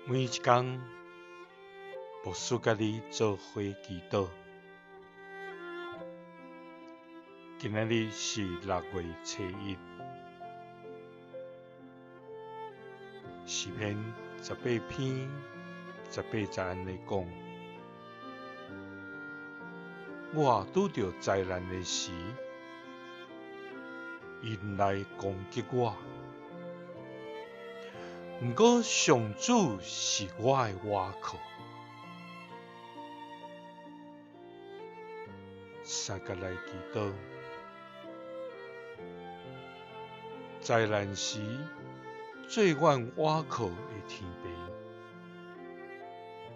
每一工，牧師佮你做伙祈禱。今仔日是6月初1，詩篇18篇18節按呢講：我拄著災難的時，𪜶來攻擊我。毋過上主是我的倚靠。相佮來祈禱，災難時做阮倚靠的天父，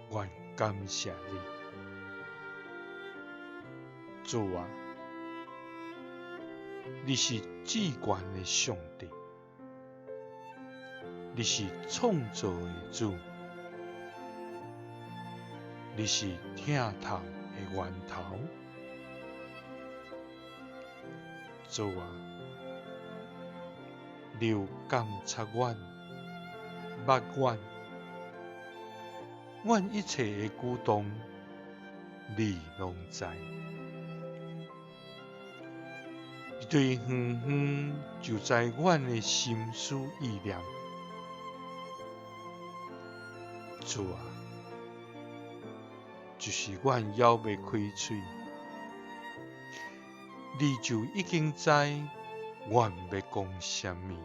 阮感謝你，主啊，你是至懸的上帝。你是創造的主，你是疼痛的源頭。主啊，你有監察阮，捌阮，阮一切的舉動，你攏知。你對遠遠就知阮的心思意念。主啊，就是阮猶未開喙，你就已經知阮欲講啥物。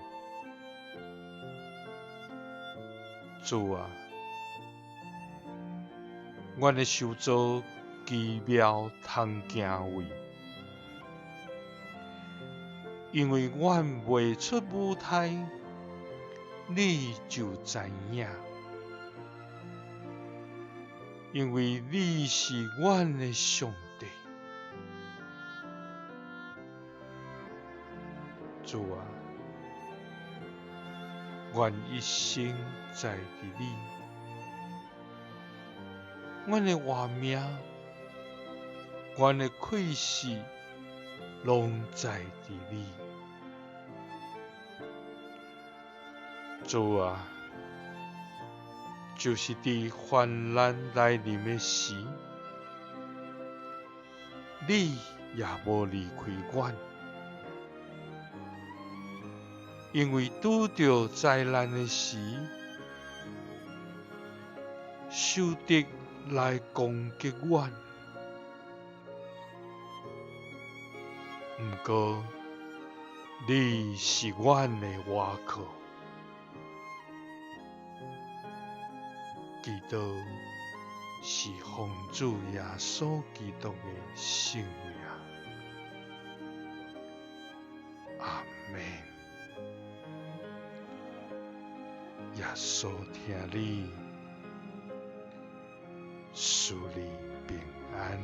主啊，阮的受造奇妙通敬畏，因為阮未出母胎，你就知影。因為你是阮的上帝，主啊，阮一生在佇你，阮的活命，阮的氣息，攏在佇你，主啊。就是佇患難來臨的時，你也無離開阮，因為拄著災難的時，仇敵來攻擊阮，毋過你是阮的倚靠。祈禱是奉主耶穌基督的聖名，阿們。耶穌疼你，賜你平安。